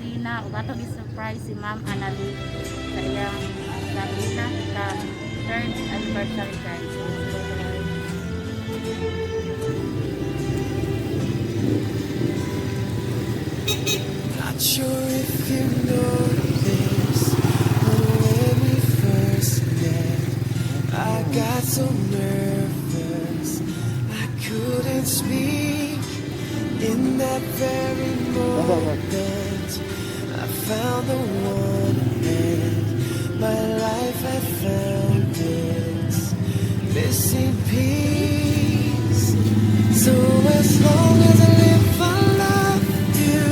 kusina ug atong i-surprise si Ma'am Annalie sa iyang sa ilang ka third anniversary, guys. Let's go, guys. Not sure if you know this, but when we first met, I got so nervous I couldn't speak. In that very moment, I found the one, and my life had found its missing piece. So as long as I live, I love you.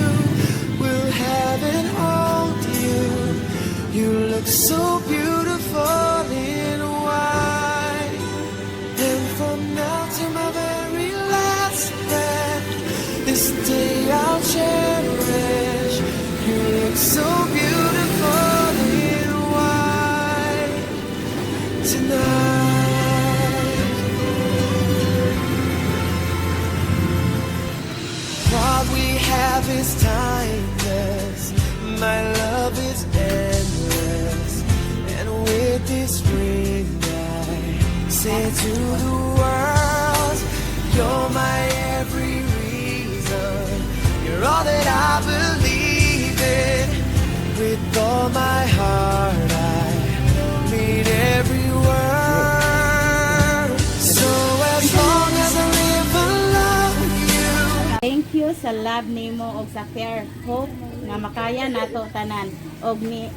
Will have and hold you. You look so beautiful in white. And from now to my very last breath, this day I'll cherish. You look so beautiful in white tonight. What we have is timeless. My love is endless. And with this ring, I say to the world, you're my every reason. You're all that I believe in. With all my heart, I mean every word. So as long as I live, I love you. Thank you sa love nimo og sa care. Hope nga makaya nato tanan og ni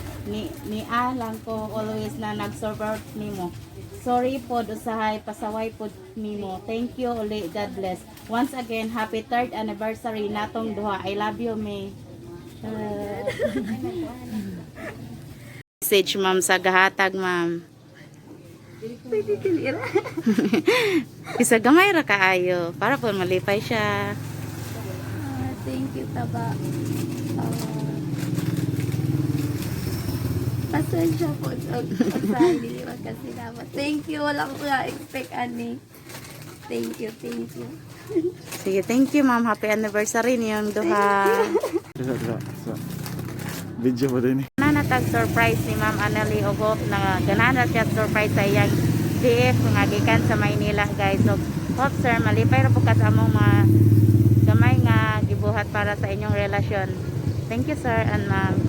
lang ko always na nag-support nimo. Sorry pod usahay pasaway pod nimo. Thank you uli. God bless. Once again, happy third anniversary natong duha. I love you, May. Message, ma'am, sa gahatag, ma'am. Pwede tinira. Isa gamay ra kaayo para po malipay siya. Ah, thank you, Taba. Ah, pasensya po. Og sa dili magkasinama. Thank you. Wala ko na-expect ani. Thank you, thank you. Sige, thank you, ma'am. Happy anniversary niyong duha. Isa, isa, isa. Video ba din eh? Nanatag surprise ni Ma'am Annalie og hope na ganahan na siya surprise sa iyang BF nga gikan sa Maynila, guys. So hope, sir, malipay ra po ka sa among mga gamay nga gibuhat para sa inyong relasyon. Thank you, sir and ma'am.